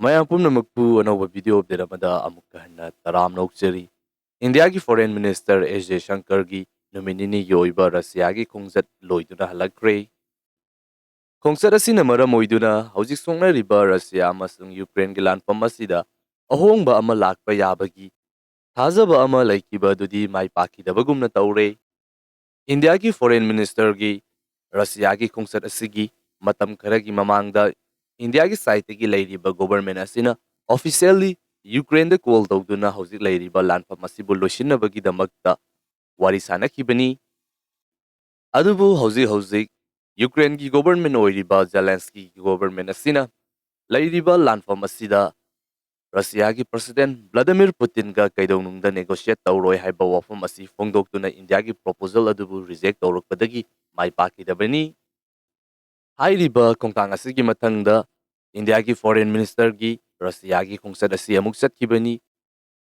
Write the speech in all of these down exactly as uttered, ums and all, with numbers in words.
ꯃꯌꯥꯝ ꯄꯨꯝꯅꯃꯛꯄꯨ ꯑꯅꯧꯕ video update ꯑꯃꯗ ꯑꯃꯨꯛꯀ ꯍꯟꯅ ꯇꯔꯥꯝꯅ ꯑꯣꯛꯆꯔꯤ꯫ ꯏꯟꯗꯤꯌꯥꯒꯤ Foreign Minister S Jaishankarꯒꯤ ꯅꯨꯃꯤꯠ ꯅꯤꯅꯤꯒꯤ ꯑꯣꯏꯕ ꯔꯁꯤꯌꯥꯒꯤ ꯈꯣꯡꯆꯠ ꯂꯣꯏꯗꯨꯅ ꯍꯜꯂꯛꯈ꯭ꯔꯦ꯫ ꯈꯣꯡꯆꯠ ꯑꯁꯤꯅ ꯃꯔꯝ ꯑꯣꯏꯗꯨꯅ ꯍꯧꯖꯤꯛ ꯁꯣꯛꯅꯔꯤꯕ ꯔꯁꯤꯌꯥ ꯑꯃꯁꯨꯡ ꯌꯨꯀ꯭ꯔꯦꯟꯒꯤ ꯂꯥꯟꯐꯝ ꯑꯁꯤꯗ ꯑꯍꯣꯡꯕ ꯑꯃ ꯂꯥꯛꯄ ꯌꯥꯕꯒꯤ ꯊꯥꯖꯕ ꯑꯃ ꯂꯩꯈꯤꯕ ꯑꯗꯨꯗꯤ ꯃꯥꯏ ꯄꯥꯛꯈꯤꯗꯕꯒꯨꯝꯅ ꯇꯧꯔꯦ꯫ ꯏꯟꯗꯤꯌꯥꯒꯤ Foreign Ministerꯒꯤ ꯔꯁꯤꯌꯥꯒꯤ ꯈꯣꯡꯆꯠ ꯑꯁꯤꯒꯤ ꯃꯇꯝ ꯈꯔꯒꯤ ꯃꯃꯥꯡꯗ ꯏꯟꯗꯤꯌꯥꯒꯤ sideꯇꯒꯤ ꯂꯩꯔꯤꯕ government ꯑꯁꯤꯅ officially ꯌꯨꯀ꯭ꯔꯦꯟꯗ call ꯇꯧꯗꯨꯅ ꯍꯧꯖꯤꯛ ꯂꯩꯔꯤꯕ ꯂꯥꯟꯐꯝ ꯑꯁꯤꯕꯨ ꯂꯣꯏꯁꯤꯟꯅꯕꯒꯤꯗꯃꯛꯇ ꯋꯥꯔꯤ ꯁꯥꯅꯈꯤꯕꯅꯤ꯫ ꯑꯗꯨꯕꯨ ꯍꯧꯖꯤꯛ ꯍꯧꯖꯤꯛ ꯌꯨꯀ꯭ꯔꯦꯟꯒꯤ government ꯑꯣꯏꯔꯤꯕ ꯖꯦꯂꯦꯟꯁꯀꯤꯒꯤ government ꯑꯁꯤꯅ ꯂꯩꯔꯤꯕ ꯂꯥꯟꯐꯝ ꯑꯁꯤꯗ ꯔꯁꯤꯌꯥꯒꯤ President Vladimir Putinꯒ ꯀꯩꯗꯧꯅꯨꯡꯗ negotiate ꯇꯧꯔꯣꯏ ꯍꯥꯏꯕ ꯋꯥꯐꯝ ꯑꯁꯤ ꯐꯣꯡꯗꯣꯛꯇꯨꯅ ꯏꯟꯗꯤꯌꯥꯒꯤ proposal ꯑꯗꯨꯕꯨ reject ꯇꯧꯔꯛꯄꯗꯒꯤ ꯃꯥꯏ ꯄꯥꯛꯈꯤꯗꯕꯅꯤ꯫ ꯍꯥꯏꯔꯤꯕ ꯈꯣꯡꯊꯥꯡ ꯑꯁꯤꯒꯤ ꯃꯊꯪꯗ ꯏꯟꯗꯤꯌꯥꯒꯤ Foreign Ministerꯒꯤ ꯔꯁꯤꯌꯥꯒꯤ ꯈꯣꯡꯆꯠ ꯑꯁꯤ ꯑꯃꯨꯛ ꯆꯠꯈꯤꯕꯅꯤ꯫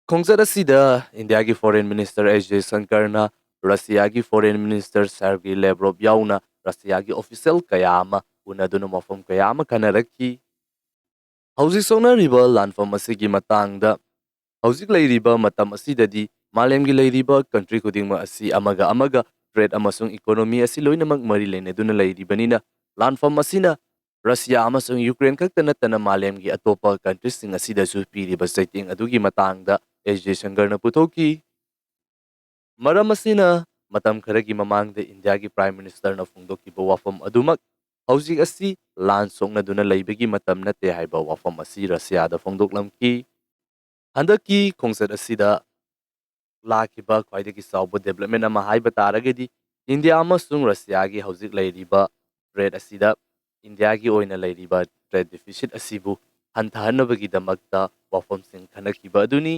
ꯈꯣꯡꯆꯠ ꯑꯁꯤꯗ ꯏꯟꯗꯤꯌꯥꯒꯤ Foreign Minister S Jaishankarꯅ ꯔꯁꯤꯌꯥꯒꯤ Foreign Minister Sergei Lavrov ꯌꯥꯎꯅ ꯔꯁꯤꯌꯥꯒꯤ official ꯀꯌꯥ ꯑꯃ ꯎꯅꯗꯨꯅ ꯋꯥꯐꯝ ꯀꯌꯥ ꯑꯃ ꯈꯟꯅꯔꯛꯈꯤ꯫ ꯍꯧꯖꯤꯛ ꯁꯣꯛꯅꯔꯤꯕ ꯂꯥꯟꯐꯝ ꯑꯁꯤꯒꯤ ꯃꯇꯥꯡꯗ ꯍꯧꯖꯤꯛ ꯂꯩꯔꯤꯕ ꯃꯇꯝ ꯑꯁꯤꯗꯗꯤ ꯃꯥꯂꯦꯝꯒꯤ ꯂꯩꯔꯤꯕ country ꯈꯨꯗꯤꯡꯃꯛ ꯑꯁꯤ ꯑꯃꯒ ꯑꯃꯒ trade ꯑꯃꯁꯨꯡ economy ꯑꯁꯤ ꯂꯣꯏꯅꯃꯛ ꯃꯔꯤ ꯂꯩꯅꯗꯨꯅ ꯂꯩꯔꯤꯕꯅꯤꯅ ꯂꯥꯟꯐꯝ ꯑꯁꯤꯅ ꯔꯁꯤꯌꯥ ꯑꯃꯁꯨꯡ ꯌꯨꯀ꯭ꯔꯦꯟ ꯈꯛꯇ ꯅꯠꯇꯅ ꯃꯥꯂꯦꯝꯒꯤ ꯑꯇꯣꯞꯄ countryꯁꯤꯡ ꯑꯁꯤꯗꯁꯨ ꯄꯤꯔꯤꯕ ꯆꯩꯊꯦꯡ ꯑꯗꯨꯒꯤ ꯃꯇꯥꯡꯗ S Jaishankarꯅ ꯄꯨꯊꯣꯛꯈꯤ꯫ ꯃꯔꯝ ꯑꯁꯤꯅ ꯃꯇꯝ ꯈꯔꯒꯤ ꯃꯃꯥꯡꯗ ꯏꯟꯗꯤꯌꯥꯒꯤ Prime Ministerꯅ ꯐꯣꯡꯗꯣꯛꯈꯤꯕ ꯋꯥꯐꯝ ꯑꯗꯨꯃꯛ ꯍꯧꯖꯤꯛ ꯑꯁꯤ ꯂꯥꯟ ꯁꯣꯛꯅꯗꯨꯅ ꯂꯩꯕꯒꯤ ꯃꯇꯝ ꯅꯠꯇꯦ ꯍꯥꯏꯕ ꯋꯥꯐꯝ ꯑꯁꯤ ꯔꯁꯤꯌꯥꯗ ꯐꯣꯡꯗꯣꯛꯂꯝꯈꯤ꯫ ꯍꯟꯗꯛꯀꯤ ꯈꯣꯡꯆꯠ ꯑꯁꯤꯗ ꯂꯥꯛꯈꯤꯕ ꯈ꯭ꯋꯥꯏꯗꯒꯤ ꯆꯥꯎꯕ development ꯑꯃ ꯍꯥꯏꯕ ꯇꯥꯔꯒꯗꯤ ꯏꯟꯗꯤꯌꯥ ꯑꯃꯁꯨꯡ ꯔꯁꯤꯌꯥꯒꯤ ꯍꯧꯖꯤꯛ ꯂꯩꯔꯤꯕ trade ꯑꯁꯤꯗ ꯏꯟꯗꯤꯌꯥꯒꯤ ꯑꯣꯏꯅ ꯂꯩꯔꯤꯕ trade deficit ꯑꯁꯤꯕꯨ ꯍꯟꯊꯍꯟꯅꯕꯒꯤꯗꯃꯛꯇ ꯋꯥꯐꯝꯁꯤꯡ ꯈꯟꯅꯈꯤꯕ ꯑꯗꯨꯅꯤ꯫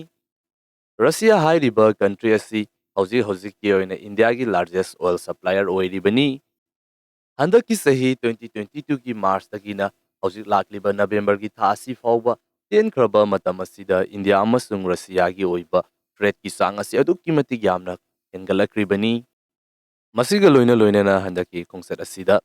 ꯔꯁꯤꯌꯥ ꯍꯥꯏꯔꯤꯕ country ꯑꯁꯤ ꯍꯧꯖꯤꯛ ꯍꯧꯖꯤꯛꯀꯤ ꯑꯣꯏꯅ ꯏꯟꯗꯤꯌꯥꯒꯤ largest oil supplier ꯑꯣꯏꯔꯤꯕꯅꯤ꯫ ꯍꯟꯗꯛꯀꯤ ꯆꯍꯤ twenty twenty twoꯒꯤ Marchꯇꯒꯤꯅ ꯍꯧꯖꯤꯛ ꯂꯥꯛꯂꯤꯕ Novemberꯒꯤ ꯊꯥ ꯑꯁꯤ ꯐꯥꯎꯕ ꯇꯦꯟꯈ꯭ꯔꯕ ꯃꯇꯝ ꯑꯁꯤꯗ ꯏꯟꯗꯤꯌꯥ ꯑꯃꯁꯨꯡ ꯔꯁꯤꯌꯥꯒꯤ ꯑꯣꯏꯕ tradeꯀꯤ ꯆꯥꯡ ꯑꯁꯤ ꯑꯗꯨꯛꯀꯤ ꯃꯇꯤꯛ ꯌꯥꯝꯅ ꯍꯦꯟꯒꯠꯂꯛꯈ꯭ꯔꯤꯕꯅꯤ꯫ ꯃꯁꯤꯒ ꯂꯣꯏꯅ ꯂꯣꯏꯅꯅ ꯍꯟꯗꯛꯀꯤ ꯈꯣꯡꯆꯠ ꯑꯁꯤꯗ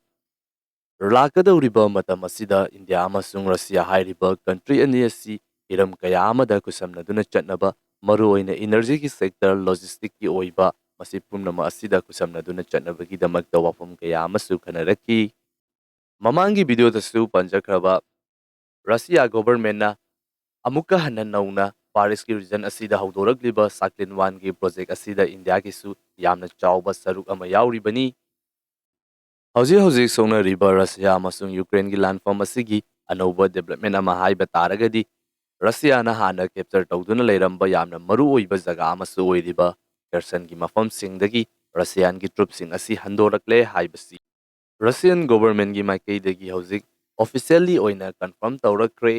ꯂꯥꯛꯀꯗꯧꯔꯤꯕ ꯃꯇꯝ ꯑꯁꯤꯗ ꯏꯟꯗꯤꯌꯥ ꯑꯃꯁꯨꯡ ꯔꯁꯤꯌꯥ ꯍꯥꯏꯔꯤꯕ ꯀꯟꯇ꯭ꯔꯤ ꯑꯅꯤ ꯑꯁꯤ ꯍꯤꯔꯝ ꯀꯌꯥ ꯑꯃꯗ ꯈꯨꯠꯁꯝꯅꯗꯨꯅ ꯆꯠꯅꯕ, ꯃꯔꯨꯑꯣꯏꯅ ꯏꯅꯔꯖꯤꯒꯤ ꯁꯦꯛꯇꯔ, ꯂꯣꯖꯤꯁꯇꯤꯛꯀꯤ ꯑꯣꯏꯕ, ꯃꯁꯤ ꯄꯨꯝꯅꯃꯛ ꯑꯁꯤꯗ ꯈꯨꯠꯁꯝꯅꯗꯨꯅ ꯆꯠꯅꯕꯒꯤꯗꯃꯛꯇ ꯋꯥꯐꯝ ꯀꯌꯥ ꯑꯃꯁꯨ ꯈꯟꯅꯔꯛꯈꯤ꯫ ꯃꯃꯥꯡꯒꯤ ꯚꯤꯗꯤꯑꯣꯗꯁꯨ ꯄꯟꯖꯈ꯭ꯔꯕ ꯔꯁꯤꯌꯥ ꯒꯣꯚꯔꯟꯃꯦꯟꯠꯅ ꯑꯃꯨꯛꯀ ꯍꯟꯅ ꯅꯧꯅ ꯄꯥꯔꯤꯁꯀꯤ ꯔꯤꯖꯟ ꯑꯁꯤꯗ ꯍꯧꯗꯣꯔꯛꯂꯤꯕ ꯁꯥꯀ꯭ꯂꯤꯟ ꯋꯥꯟꯒꯤ ꯄ꯭ꯔꯣꯖꯦꯛ ꯑꯁꯤꯗ ꯏꯟꯗꯤꯌꯥꯒꯤꯁꯨ ꯌꯥꯝꯅ ꯆꯥꯎꯕ ꯁꯔꯨꯛ ꯑꯃ ꯌꯥꯎꯔꯤꯕꯅꯤ꯫ ꯍꯧꯖꯤꯛ ꯍꯧꯖꯤꯛ ꯁꯣꯛꯅꯔꯤꯕ ꯔꯁꯤꯌꯥ ꯑꯃꯁꯨꯡ ꯌꯨꯀ꯭ꯔꯦꯟꯒꯤ ꯂꯥꯟꯐꯝ ꯑꯁꯤꯒꯤ ꯑꯅꯧꯕ ꯗꯦꯕꯂꯞꯃꯦꯟꯠ ꯑꯃ ꯍꯥꯏꯕ ꯇꯥꯔꯒꯗꯤ, ꯔꯁꯤꯌꯥꯅ ꯍꯥꯟꯅ ꯀꯦꯞꯆꯔ ꯇꯧꯗꯨꯅ ꯂꯩꯔꯝꯕ ꯌꯥꯝꯅ ꯃꯔꯨꯑꯣꯏꯕ ꯖꯒꯥ ꯑꯃꯁꯨ ꯑꯣꯏꯔꯤꯕ ꯈꯦꯔꯁꯟꯒꯤ ꯃꯐꯝꯁꯤꯡꯗꯒꯤ ꯔꯁꯤꯌꯥꯟꯒꯤ ꯇ꯭ꯔꯨꯞꯁꯤꯡ ꯑꯁꯤ ꯍꯟꯗꯣꯔꯛꯂꯦ ꯍꯥꯏꯕꯁꯤ ꯔꯁꯤꯌꯟ ꯒꯣꯚꯔꯟꯃꯦꯟꯠꯀꯤ ꯃꯥꯏꯀꯩꯗꯒꯤ ꯍꯧꯖꯤꯛ ꯑꯣꯐꯤꯁꯤꯌꯦꯜꯂꯤ ꯑꯣꯏꯅ ꯀꯟꯐꯥꯔꯝ ꯇꯧꯔꯛꯈ꯭ꯔꯦ꯫